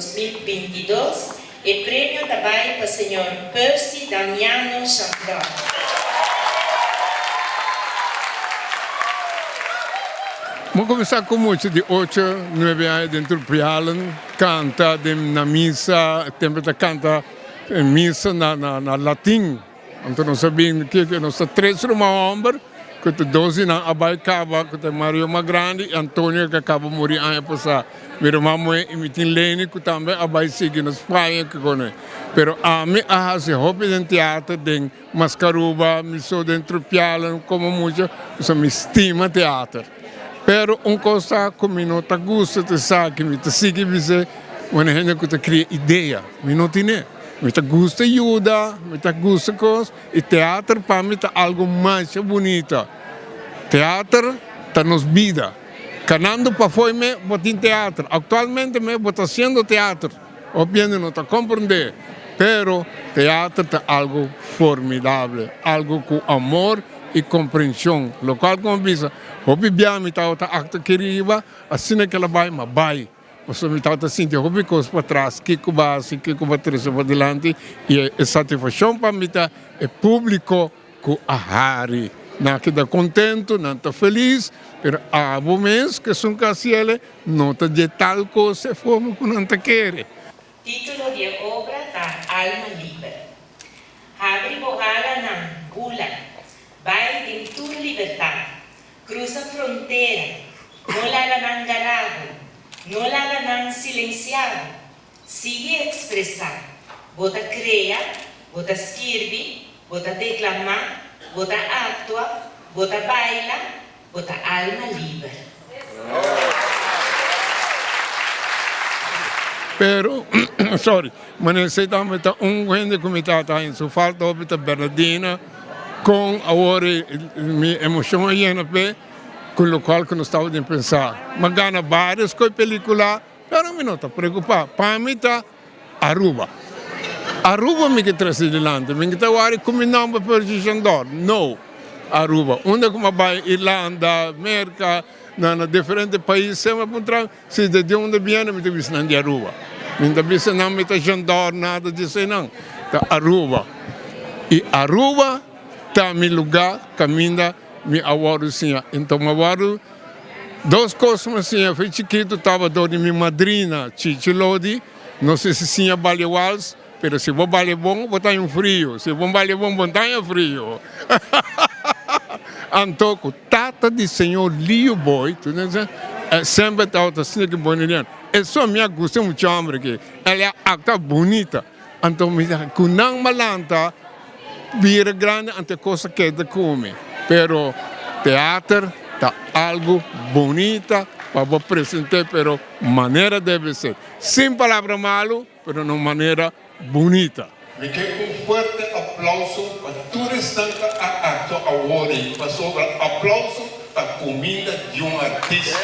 2022, e premio ta bai pa señor Percy Damiano Chandor. Bo kuminsá ku mucha di ocho, nuebe aña den Trupialen, kanta den na misa, tempu ta kanta misa na na latin. Anto nos a bin kiko nos ta tres ruman homber ku ta dos di nan a bai kaba ku ta Mario mas grandi i Antonio ku a kaba muri aña pasá. Mi ruman muhé i mi tin Leni ku tambe a bai sigui na Spaña kiko. Pero ami a hasi hopi den teater den Mascaruba, mi so den Trupialen komo mucha pasobra mi stima teater. Pero un kos ta ku mi no ta gusta ta esaki, mi ta sigui bis'é, wene hende ku ta kria idea, mi no tine. Mi ta gusta yuda, mi ta gusta kos i teater pa mi ta algu masha bunita. Teater ta nos bida. Kanando pafoi me bo tin teater. Aktualmente me bo ta hasiendo teater. Hopi hende no ta komprendé, pero teater ta algu formidable, algu ku amor i komprenshon. Lokual ku mi bisa, hopi bia mi tabata aktua aki riba, asina ke el a bai, mi a bai. Pasobra mi tabata sinti hopi kos patras, kiko bo a hasi, kiko bo a trese padilanti, i e satisfakshon pa mi ta e públiko ku a hari. Nan a keda kontentu, nan ta felis, pero abo mes ku esun ku a hasi el no ta dje tal kos e forma ku nan ta kere. Título di e obra ta Alma Liber. Habri bo alanan, bula, bai den tur libertat, Cruza frontera, no laga nan gara bo, no laga nan silencia bo, sigui expresa, bo ta crea, bo ta skirbi, bo ta declama, bo ta actua, bo ta baila, bo ta alma liber. Pero, sorry, manera esey tambe ta un hende cu mi tata haña su falta hopi ta Bernadina. Kon awor mi emocion a yena p'e ku lokual ku nos tabatin pensa. Mi a gana varios ku e pelicula, pero mi no ta preocupa. Pa mi ta Aruba. Aruba mi ke trese dilanti. Mi ta wari ku mi nomber Percy Shandor. No. Aruba. Unda ku mi a bai Irlanda, Merca, na diferente pais semper a puntra mi. Si de di unda biene mi ta bisa nan di Aruba. Mi no ta bisa nan mi ta Jandor nada di eseinan. Ta Aruba. I Aruba ta mi luga kaminda mi a wòrdu siña. Enton mi a wòrdu dos kos mi a siña for chikitu tabata dor di mi madrina Chichi Lodi. No si si siña balia wals pero si bo balia bon bo ta haña un frio. Si bo balia bon bo no ta haña frio. Anto ku tata di señor Leo Boy, semper tabata asina ki boneriano. Eso mi a gusta e mucha homber aki. El a actua bunita. Anto mi di, ku nan malanta bira grandi anto e kos a keda ku mi. Pero teater ta algu bunita pa bo presente pero manera debe ser. Sin palabra malu pero na un manera bunita. Mi ke un fuerte aplauso pa tur esnan ta a actua awor ei, pasobra aplauso ta cuminda di un artista.